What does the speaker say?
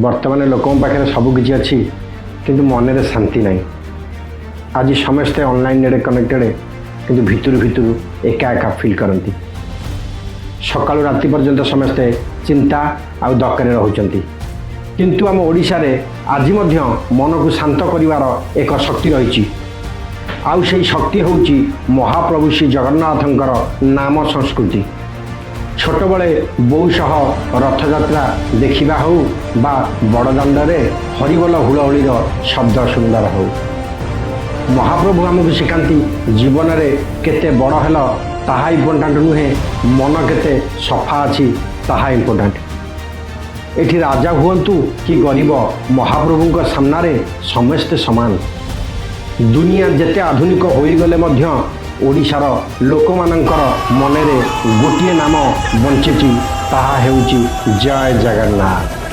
ବର୍ତ୍ତମାନ ଲୋକଙ୍କ ପାଖରେ ସବୁକିଛି ଅଛି, କିନ୍ତୁ ମନରେ ଶାନ୍ତି ନାହିଁ। ଆଜି ସମସ୍ତେ ଅନଲାଇନରେ କନେକ୍ଟେଡ଼, କିନ୍ତୁ ଭିତରୁ ଭିତରୁ ଏକା ଏକା ଫିଲ୍ କରନ୍ତି। ସକାଳୁ ରାତି ପର୍ଯ୍ୟନ୍ତ ସମସ୍ତେ ଚିନ୍ତା ଆଉ ଦକରେ ରହୁଛନ୍ତି। କିନ୍ତୁ ଆମ ଓଡ଼ିଶାରେ ଆଜି ମଧ୍ୟ ମନକୁ ଶାନ୍ତ କରିବାର ଏକ ଶକ୍ତି ରହିଛି। ଆଉ ସେହି ଶକ୍ତି ହେଉଛି ମହାପ୍ରଭୁ ଶ୍ରୀ ଜଗନ୍ନାଥଙ୍କର ନାମ ସଂସ୍କୃତି। ଛୋଟବେଳେ ବୋଉ ସହ ରଥଯାତ୍ରା ଦେଖିବା ହେଉ ବା ବଡ଼ଦାଣ୍ଡରେ ହରିବୋଲ ହୁଳହୁଳିର ଶବ୍ଦ ସୁନ୍ଦର ହେଉ, ମହାପ୍ରଭୁ ଆମକୁ ଶିଖାନ୍ତି, ଜୀବନରେ କେତେ ବଡ଼ ହେଲ ତାହା ଇମ୍ପୋର୍ଟାଣ୍ଟ ନୁହେଁ, ମନ କେତେ ସଫା ଅଛି ତାହା ଇମ୍ପୋର୍ଟାଣ୍ଟ। ଏଠି ରାଜା ହୁଅନ୍ତୁ କି ଗରିବ, ମହାପ୍ରଭୁଙ୍କ ସାମ୍ନାରେ ସମସ୍ତେ ସମାନ। ଦୁନିଆ ଯେତେ ଆଧୁନିକ ହୋଇଗଲେ ମଧ୍ୟ ଓଡ଼ିଶାର ଲୋକମାନଙ୍କର ମନରେ ଗୋଟିଏ ନାମ ବଞ୍ଚିଛି, ତାହା ହେଉଛି ଜୟ ଜଗନ୍ନାଥ।